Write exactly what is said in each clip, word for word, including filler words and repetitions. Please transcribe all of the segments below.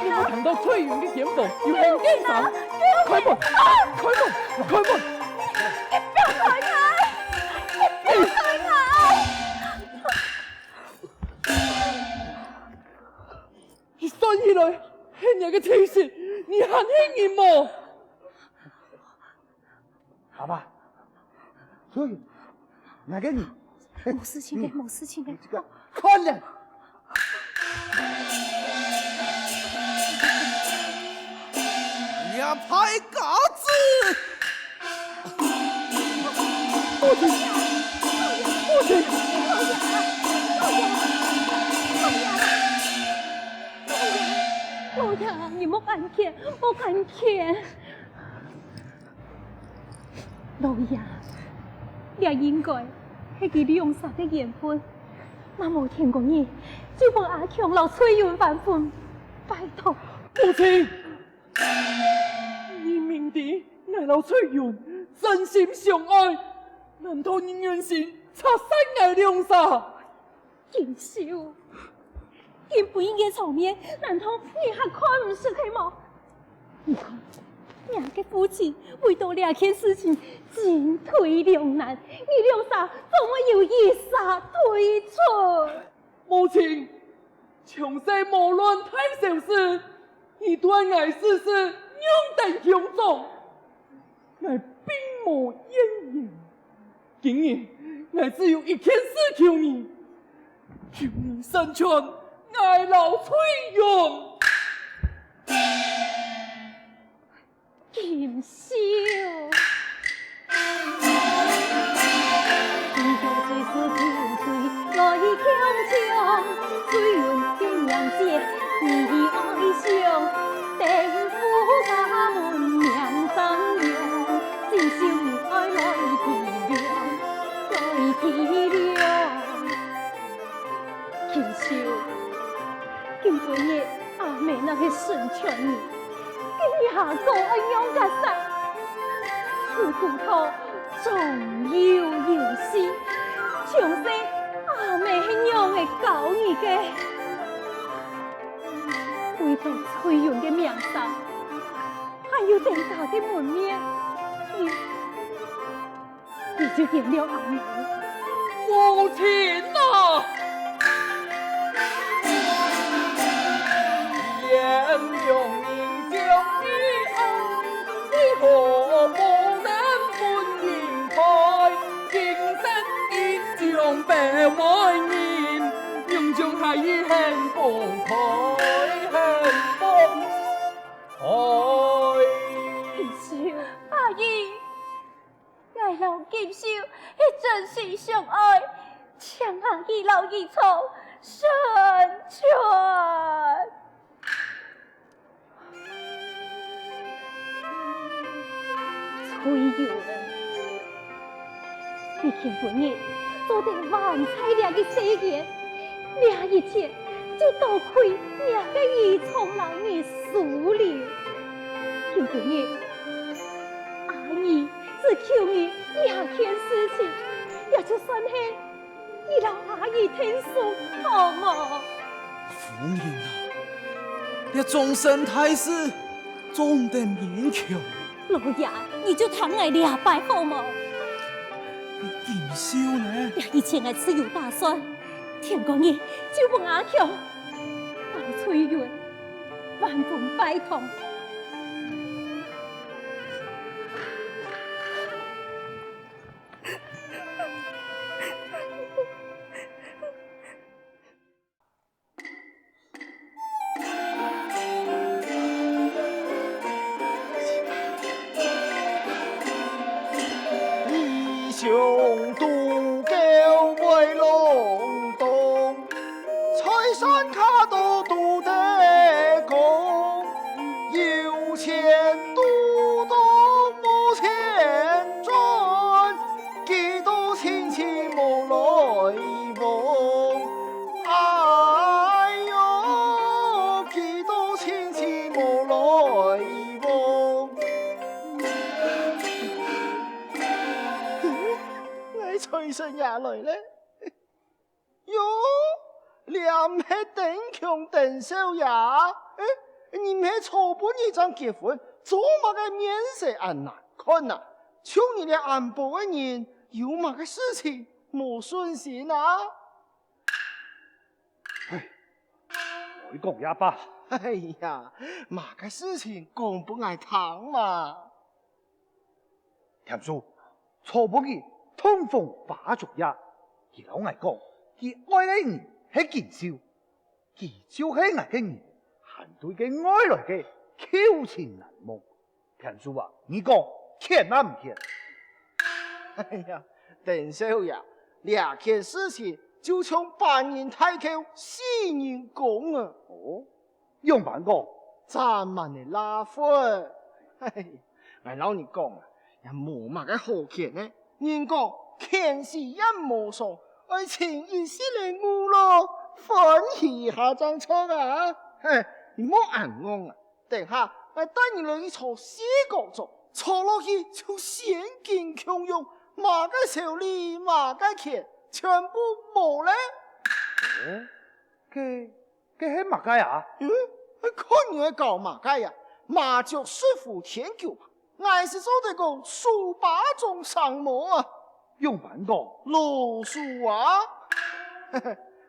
你無聽到翠雲个肩膀有喊緊聲？開門！開門！開門！你放開𠊎！你放開𠊎！你算起來，係若个妻子，你還係人無？爸爸，翠雲，𠊎个人，無事情个，嗯，無事情个。你這个，看了。 你這敗家子！父親，父親！老爺，你莫恁譴，莫恁譴。 老爺，這應該係佢兩儕个緣分。若無天光日，就分阿強摎翠雲完婚，拜託。母親，你明知𠊎摎翠雲真心相愛，難道你忍心拆散𠊎兩儕？ 錦繡，今晡日个場面，難道你還看毋識係無？你看，若个父親為著這件事情進退兩難，你兩儕總會有一儕退出。母親，從細無論大小事，你對𠊎事事仰等有重。 𠊎並無怨言。今日，𠊎只有一件事求你，求你成全𠊎摎翠雲。錦繡。 錦繡，今晡日阿姆若係成全你，該你下個愛仰結煞？自古道 長幼有序，從細阿姆係仰仔教你个？為著翠雲个名聲，還有等家个門面，你，你就原諒阿姆。母親啊！ 錦繡，阿姨，𠊎摎錦繡係真心相愛，請阿姨摎姨丈成全。 翠雲，你今晡日做得還在這个世間，這一切就多虧若个姨丈摎你收留。今晡日，阿姨只求你這件事情，也就算係 你摎阿姨定數，好無？夫人啊，這終身大事，做毋得勉強。老爺，你就聽𠊎這擺好無？錦繡呢？這一切𠊎自有打算，天光日就分阿強摎翠雲完婚拜堂。望。哎，財神爺來了。喲，這毋係鄧強鄧少爺？哎，你毋係昨晡日正結婚，做麼个面色恁難看啊？像你這恁薄个人，有麼个事情無順心啊？ 唉，愛講也罷。哎呀，麼个事情講分𠊎聽嘛。田叔，昨晡日通風花燭夜，佢摎𠊎講，佢愛个人係錦繡，佢就係𠊎个人，還對該外來个舊情難忘。 田叔啊，你講，譴也毋譴？哎呀，鄧少爺，這件事情就像八人大舅，四人扛啊！哦，仰般講？沾滿了罅粉。嘿嘿，𠊎摎你講啊，也無麼个好譴呢。人講，譴死閻魔上，愛尋一息仔娛樂，歡喜下正著啊！嘿，你莫恁戇啊！ 等下，𠊎帶你來去坐四角桌，坐落去就仙境共樣，麼个愁慮，麼个譴，全部無了。哦，該，該係麼个啊？嗯，看你愛搞麼个呀？麻雀雖無天狗吧，𠊎係做得講手把中生毛啊！ 仰般講？老鼠啊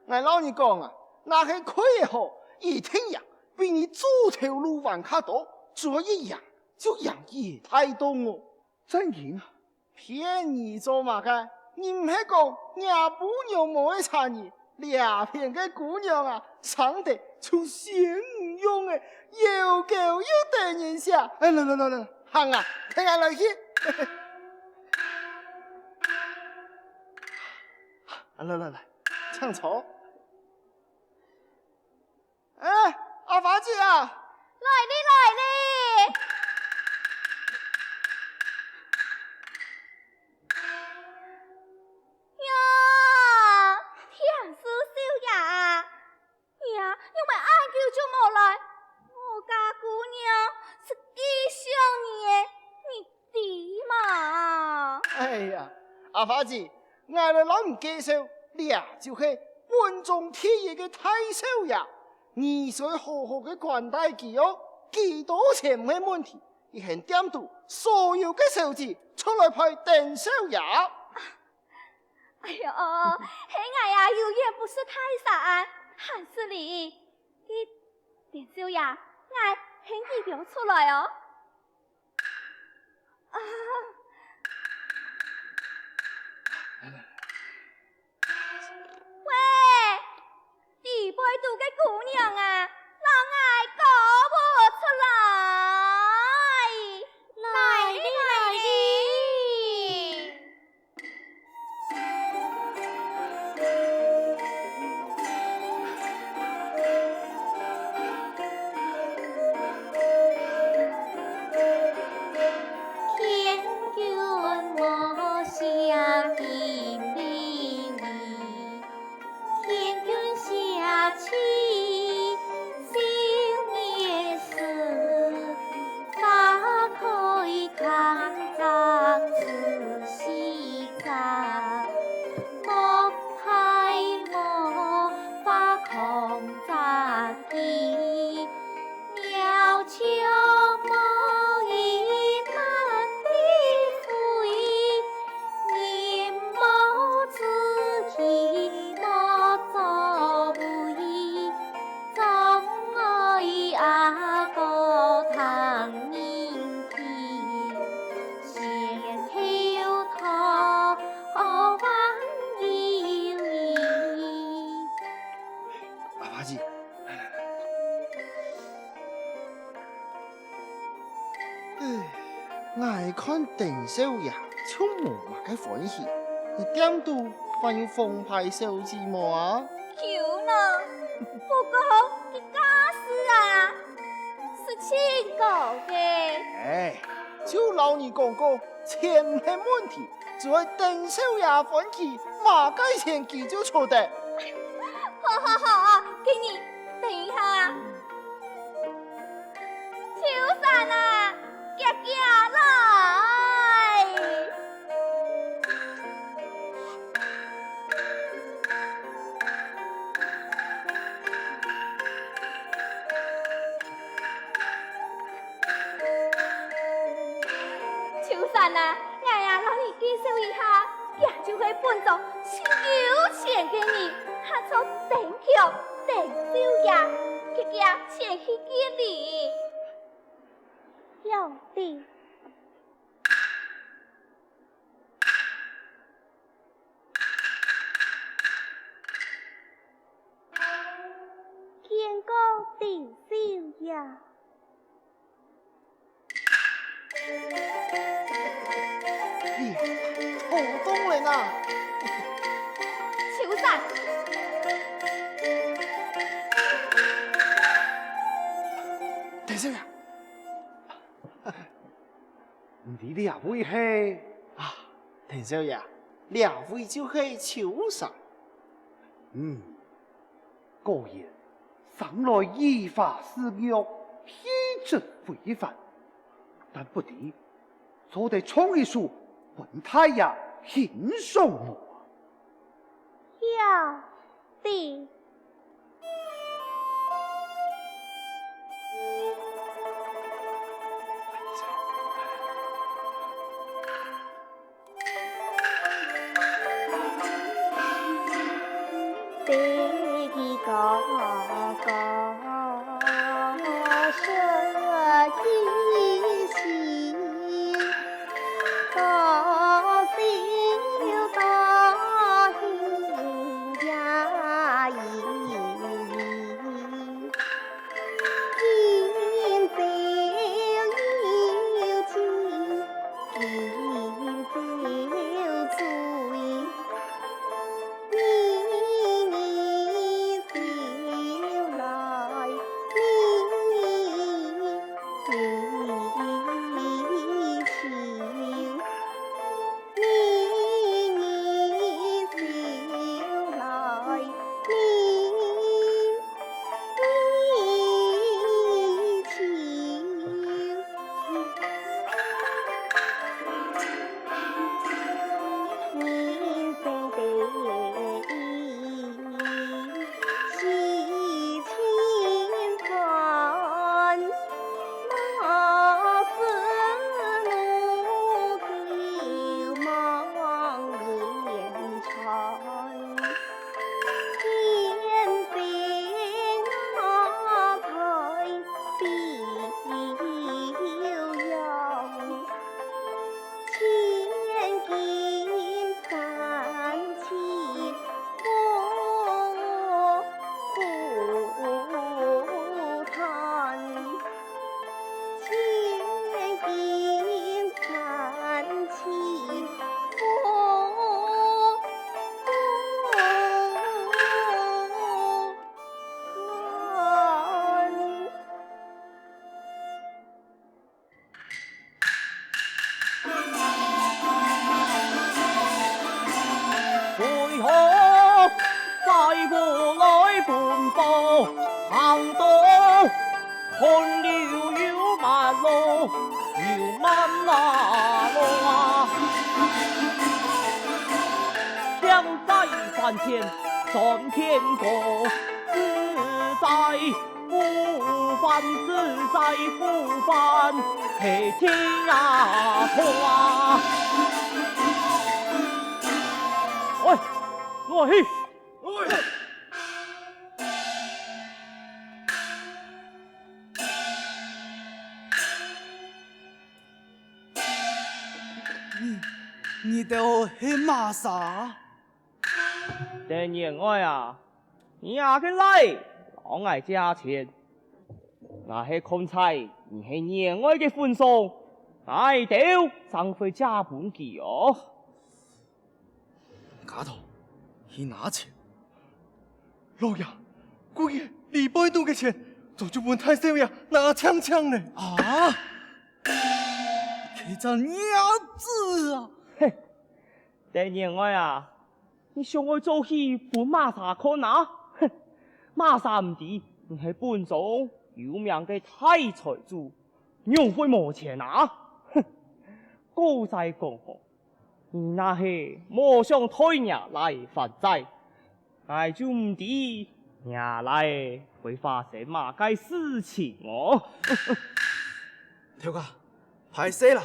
！𠊎摎你講啊，若係開仔好，一定贏，比你做頭路還較多，主要一贏就贏一大棟哦。正經？騙你做麼个？你毋係講若餔娘無个差人， 這片个餔娘啊，生得就仙女樣仔，又高又得人惜。哎，來來來來，行啊，跈𠊎來去。啊，來來來，請坐。哎，阿花姊啊！來哩，來哩！ 呀，田叔少爺啊，你啊，仰會恁久就無來？我家餔娘係幾想你个，你知嘛？哎呀，阿花姊，𠊎來摎你介紹，這就係本莊第一个大少爺，你需要好好个款待佢哦，幾多錢毋係問題。 一間店肚所有个小姐出來陪鄧少爺。哎喲，係𠊎啊，有眼不識泰山，還失禮。該，鄧少爺，𠊎喊你兜出來哦。啊。 喂，裡背肚个餔娘啊，摎𠊎過目出來！來哩，來哩！天君莫下金瓶梅， 天君下起绣鞋时，花开堪折直须折，莫待无花空折枝。 鸟雀无语满地飞，人无志气莫作为。总爱阿哥听人劝，前头有道，后还有理。阿花姊，来来来。 唉，𠊎看鄧少爺就無麼个歡喜，你店肚還有奉牌小姐無啊？有呢，不過佢價數啊，係盡高个。唉，就摎你講過，錢毋係問題，只愛鄧少爺歡喜，麼个錢佢就出得。好好好，經理，等一下啊。秋山啊，𠊎啊摎你介紹一下，佢就係本莊盡有錢个人，號做丁強、丁少爺，佢个錢去見你。曉得。 見過丁少爺。咦，好凍人啊！秋山，丁少爺， 你這位係？啊，丁少爺，這位就係秋山。嗯，果然，生來如花似玉，氣質非凡。但不知，做得唱一首分大爺欣賞無？曉得。 为何在屋内奔波，行到汗流又满路又满那路啊？想在饭前算天光，只在 午饭只在午饭，黑天啊，痛啊！喂，我去。你，你兜係麼儕？ 丁員外啊，你啊个倈，摎𠊎借錢。𠊎係看在你係員外个份上，𠊎兜正會借分佢哦。家頭，去拿錢。老爺，姑爺，裡背肚个錢，早就分大少爺拿淨淨了。啊！佢隻娘子啊！嘿，丁員外啊， 你想愛做戲分麼儕看啊？哼，麼儕毋知你係本莊有名个大財主，仰會無錢啊？哼，古仔講好，你若係無想代若倈還債，𠊎就毋知若倈會發生麼个事情哦。頭家， 壞勢啦，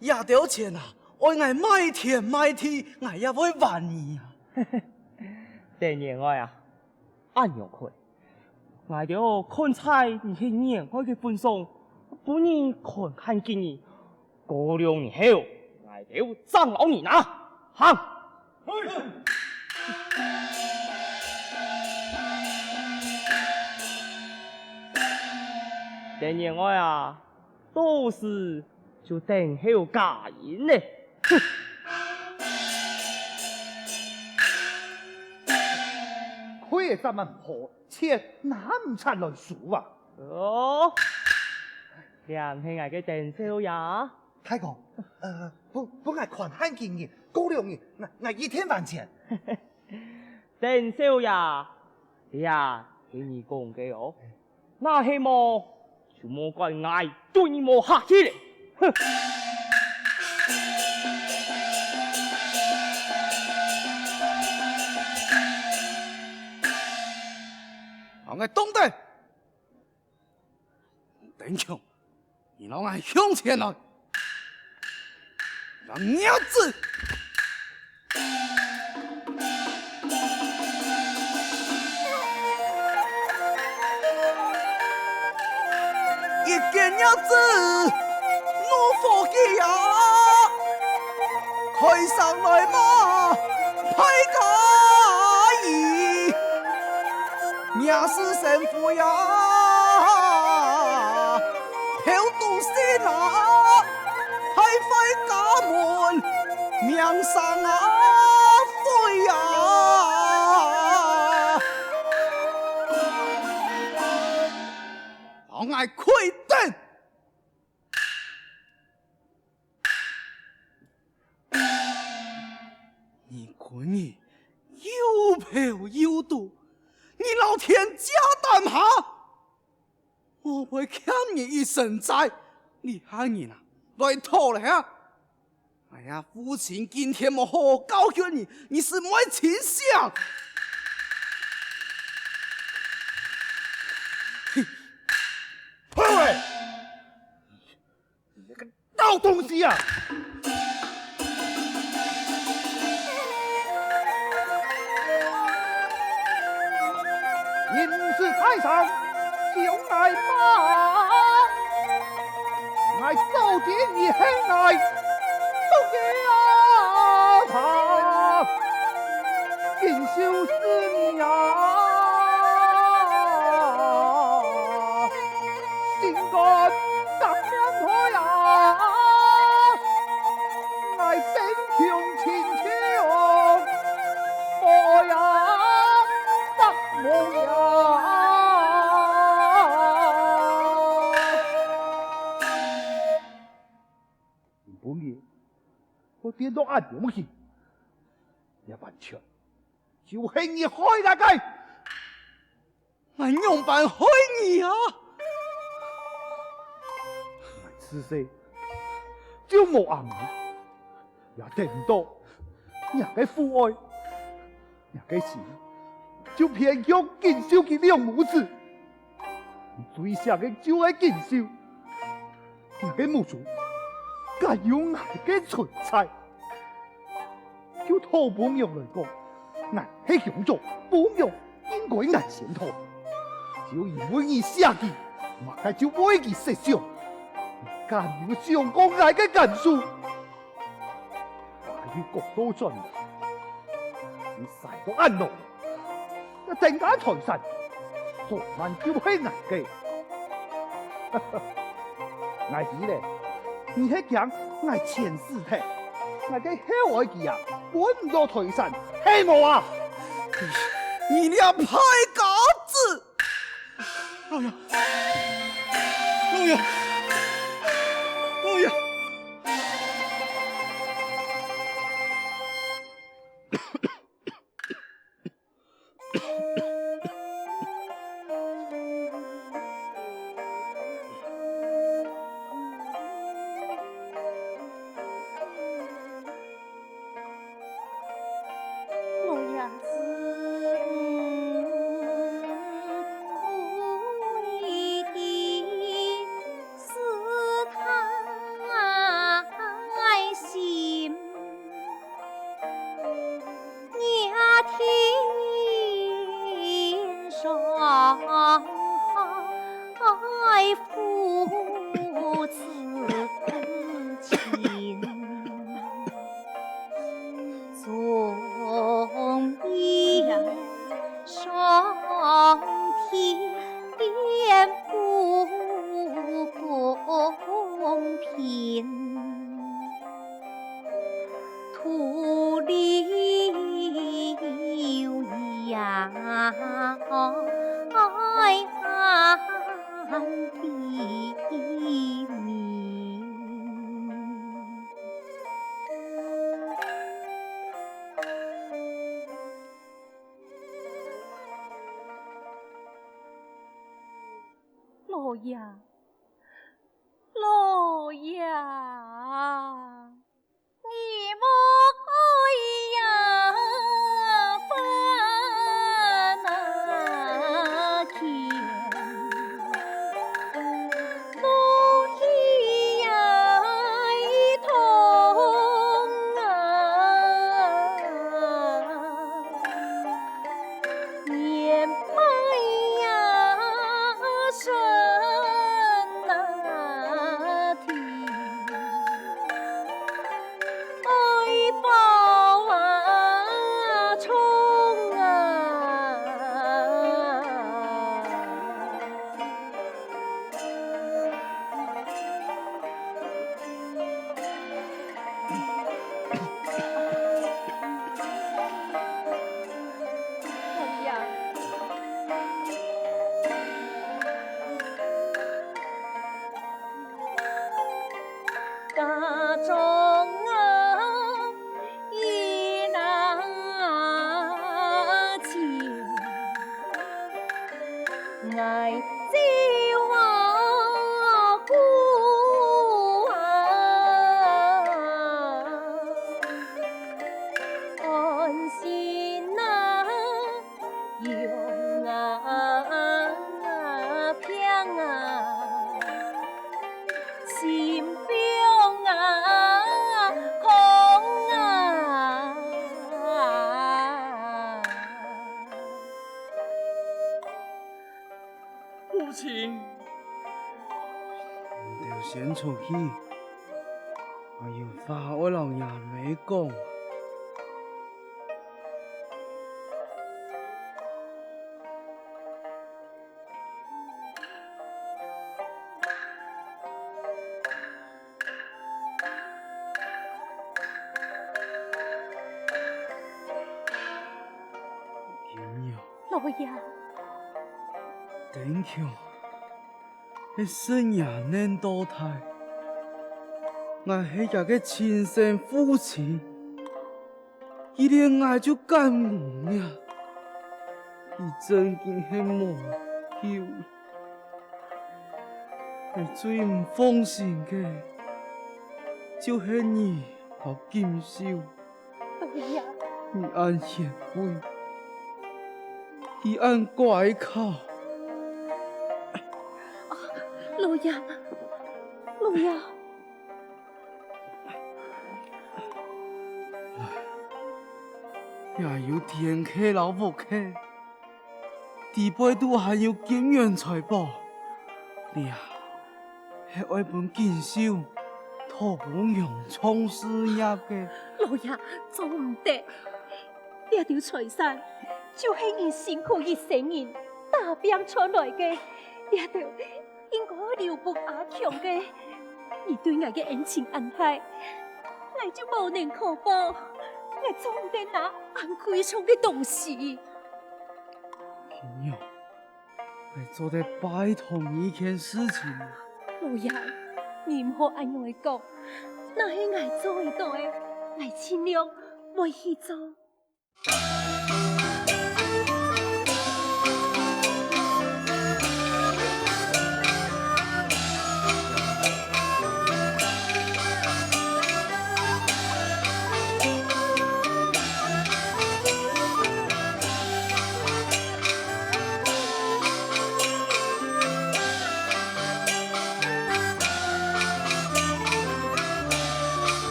這兜錢啊，愛𠊎賣田賣地，𠊎也會還你啊。陳員外啊，恁樣看，𠊎兜看在你係員外个份上，分你看看緊你，過兩日後，𠊎兜正摎你拿。行！陳員外啊， 到時就等候加薪咧。哼！開个站仔毋好，錢拿毋出來收啊！哦，這毋係𠊎个鄧少爺？大哥，呃，分，分𠊎看看幾日，過兩日，𠊎，𠊎一定還錢。鄧少爺，這係你講个哦。 若係無，就莫怪𠊎對你無客氣咧。哼！好，𠊎動手！丁強， 你摎𠊎向前來！讓你知！一見你知，怒火起呀！開上來嘛，派加一！ 惹是生非呀，頭都死啦，害壞家門，命生啊悔呀！當𠊎開燈！ 你今日又咆又嘟，你摎天借膽下！我會欠你一身債，你還人啊，來討來啊！哎呀，父親今天無好好教訓你，你係毋會清醒！哼！退位！ 你這個老東西啊！你毋識大聲，就挨罵，𠊎早知你係𠊎，都驚啊！緊收拾你啊！ 心肝當涼快啊！𠊎真窮親像無愛啊，發夢啊！今晡日，𠊎顛倒恁樣去，也完全就係你害𠊎个！ 𠊎仰般害你啊？𠊎自細就無阿姆，也得毋到若个父愛，若个心就偏向錦繡佢兩母子。你最惜个就係錦繡，若个目珠，敢有𠊎个存在？ 就討餔娘來講，𠊎係鄉長，餔娘應該𠊎先討。就因為你惜佢，𠊎就為佢設想。你敢有想過𠊎个感受？話又講倒轉來，你使到恁老， 這等價財產，早晚就係𠊎个。𠊎知咧，你係驚𠊎錢使忒，𠊎个後代佢啊，分毋到財產，係無啊？你這敗家子！老爺，老爺，老爺！ 我也是无依的家中啊，一男啊，亲，𠊎就啊，苦啊，安心啊。 用啊，病啊，心病啊，空啊。父亲，你兜先出去，𠊎有話愛摎若姆講。 金玉，老爺，丁強， 係細人仔到大，𠊎係厥个親生父親，佢連𠊎就敢毋認，佢真經係無救。𠊎最毋放心个，就係你摎錦繡。 老爺。你恁賢慧，佢恁乖巧。老爺，老爺。也有田契摎屋契， 底背肚還有金銀財寶，這係愛分錦繡渡娘娘做事業个。老爺，做毋得！這兜財產就係你辛苦一生人打拚賺來个，這兜應該留分阿強个。你對𠊎个恩情恁大，𠊎就無能可報，𠊎做毋得拿恁貴重个東西。 金玉，𠊎做得拜託你一件事情。老爺，你毋好恁樣來講，若係𠊎做得到个，𠊎盡量會去做。